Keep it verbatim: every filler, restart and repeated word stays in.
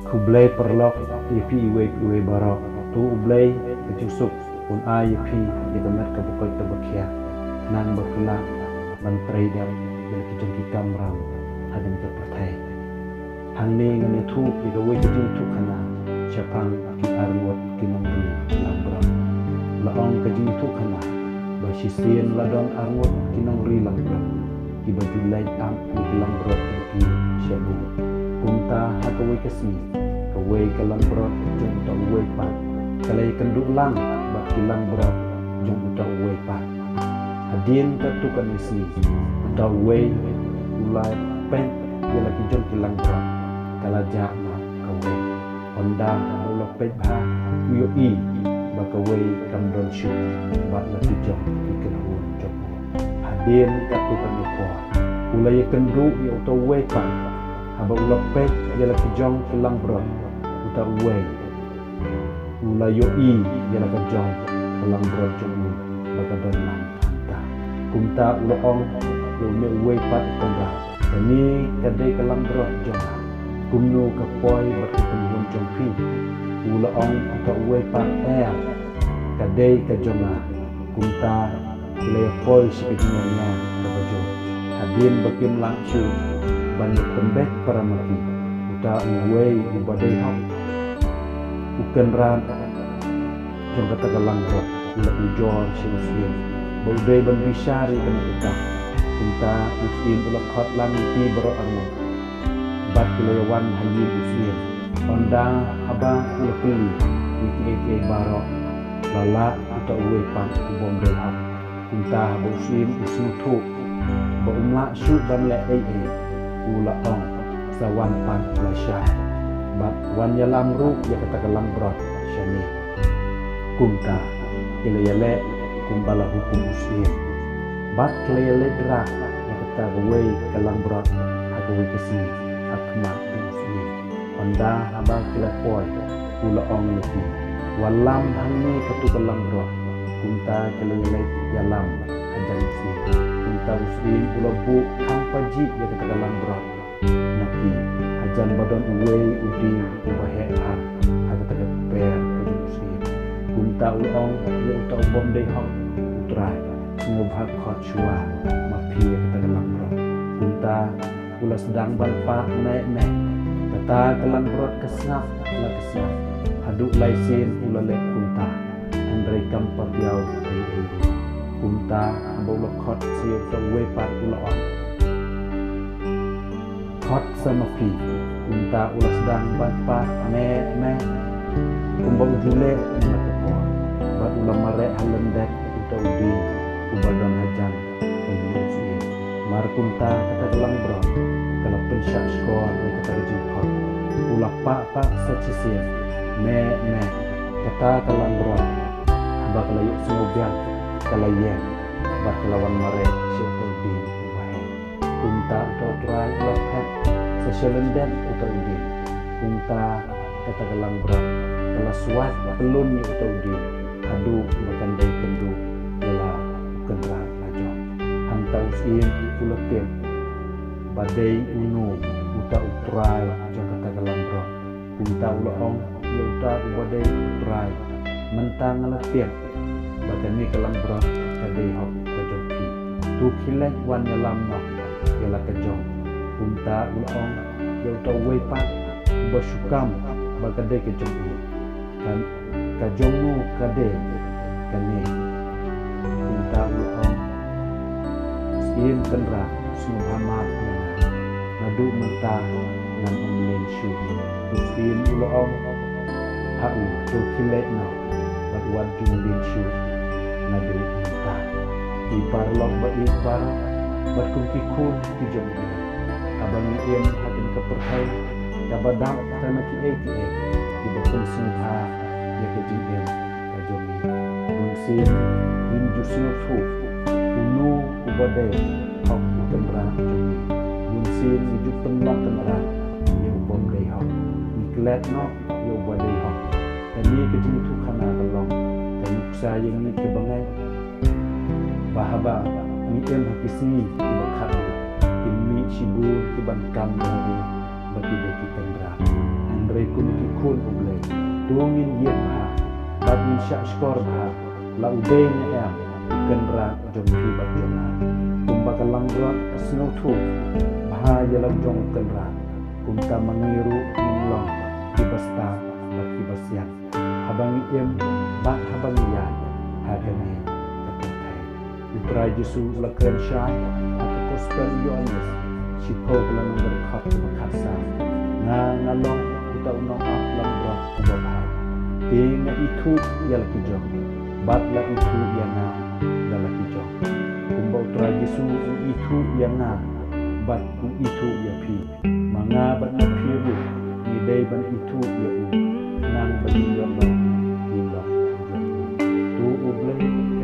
Khublei paralok ïa phi iwei pa iwei baroh. To U Blei ka jingsuk un ai ïa phi ïa ka met kaba koit kaba khiah, khnang ba phi lah ban trei dep ïa la ki jong ki kamram ha kane ka pyrthei. Hangne ngan ïathuh ïa kawei ka jingïathuhkhana shaphang ki arngut ki nongri langbrot. La ong ka jingïathuhkhana ba shisien la don arngut ki nongri langbrot kiba ju leit ap ïa ki langbrot jong ki sha bun. Kumta ha kawei ka sngi, kawei ka langbrot jong uta uwei pat ka la ïakynduh lang bad ki langbrot jong uta uwei pat. Hadien katto katne sngi, uta uwei u la peit ïa la ki jong ki langbrot, ka la jah noh kawei. Hynda haba u la peit bha, u ïohi ba kawei kam don shuh bad la ki jong ki kynhun jong u. Hadien katto katne por, u la ïakynduh ïa uta uwei pat. Haba u la peit ïa la ki jong ki langbrot, uta uwei u la ïohi ïa la ka jong ka langbrot jong u ba ka don lang hangta. Kumta u la ong ïa une uwei pat u kynrad, kane ka dei ka langbrot jong nga. Kumno ka poi bad ka kynhun jong phi? U la ong uta uwei pat, eh, ka dei ka jong nga. Kumta ki la ïa poi sha ka jingïaineh kaba jur. Hadien ba kim lah shuh ban ïa pynbeit para ma ki, uta uwei uba dei hok, u kynrad jong kata ka langbrot, u la ujor sha u syiem ba u dei ban bishar ïa kane ka kam. Kumta u syiem u la khot lang ïa ki baroh arngut bad ki la ïa wan ha ïing u syiem. Hynda haba u la kylli ïa kiei kiei baroh, la lah uta uwei pat u bym dei hok. Kumta haba u syiem u sngewthuh ba um lah shuh ban leh ei ei, u la ong, sa wan pat lashai bad wan ïalam ruh ïa kata ka langbrot shane. Kumta ki la ïaleh kumba la hukum u syiem bad ki la ïaleit rah ïa kata kawei ka langbrot ha kawei ka sngi ha khmat u syiem. Hynda haba ki la poi, u la ong ïa ki, wa lam hangne katto ka langbrot. Kumta ki la ïaleit ïalam hajan u syiem. Kumta u syiem u la buh kham pajih ïa kata ka langbrot na ki, hajan ba don uwei u dieng uba heh bha ha kata ka kper ka jong u syiem. Kumta u la ong ïa uta u bym dei hok, u trai, sngewbha khot shuwa ma phi ïa kata ka langbrot. Kumta u la sdang ban pah meh meh. Kata ka langbrot ka sngap la ka sngap. Haduh lai sien u la leh kumta, hynrei kam pabiaw ei ei ruh. Kumta haba u la khot sa ïa uta uwei pat u la ong, khot sa ma phi. Kumta u la sdang ban pah meh meh kumba u ju leh man la ka por, bad u la mareh ha lyndet uta u dieng uba don hajan ka ïing u syiem. Mar kumta kata ka langbrot ka la pynshah shkor ïa kata ka jingkhot. U la pah pah sa shisien, meh meh. Kata ka langbrot haba ka la ïohsngew biang ka la ïeng bad ka la wan mareh sha uta u dieng uba heh. Kumta uta u trai u la phet sa sha lyndet uta u dieng. Kumta kata ka langbrot ka la swait pyllun ïa uta u dieng haduh ba kan dei kynduh ïa la u kynrad la jong. Hangta u syiem u la tip ba dei uno uta u trai jong kata ka langbrot. Kumta u la ong ïa uta uba dei u trai, mynta nga la tip ba kane ka langbrot ka dei hok ka jong phi. To khie leit wan ïalam noh ïa la ka jong. Kumta u la ong ïa uta uwei pat uba shu kam ba ka dei ka jong u, ka, ka jong no ka dei kane? Kumta u la ong, syiem kynrad, sngewbha map ïa nga, naduh mynta ngam ym leit shuh. U syiem u la ong ha u, to khie leit noh bad wat ju leit shuh naduh mynta. Ki paralok ba ïeit baroh, bad kum ki khun ki jong U Blei, haba ngi im ha kane ka pyrthei kaba dap tang na kiei kiei kiba pynsngewbha ïa ka jingim ka jong ngi. Bun sien ngim ju sngewthuh uno uba dei hok u kynrad jong ngi. Bun sien ngi ju pynlong kynrad ïa u bym dei hok. Ngi klet noh ïa uba dei hok. Kane ka jingïathuhkhana ka long ka nuksa ïa ngi kiba ngeit ba haba ngi im ha ki sngi kiba khadduh, kin mih shibun kiban kam bha bad ki dei ki kynrad. Hynrei kum ki khun U Blei, to ngin ïeit bha bad ngin shahshkor bha, la u dei ne em u kynrad jong phi bad jong nga. Kumba ka langbrot ka sngewthuh bha ïa la jong u kynrad, kumta ma ngi ruh ngin long kiba stad bad kiba sian haba ngi im bad haba ngi ïaid ha kane ka pyrthei. U Trai Jisu u la kren shai ha ka Gospel u Ïoannis, shiphew ka lynnong, dkhot kaba khatsan: Nga, nga long uta u nongaplangbrot uba bha. Te nga ithuh ïa la ki jong, bad la ithuh ïa nga da la ki jong. Kumba u Trai Jisu u ithuh ïa nga bad u ithuh ïa phi, ma nga bad ma phi ruh ngi dei ban ithuh ïa u, khnang ba ngin ïoh long ki lok jong u. To U Blei un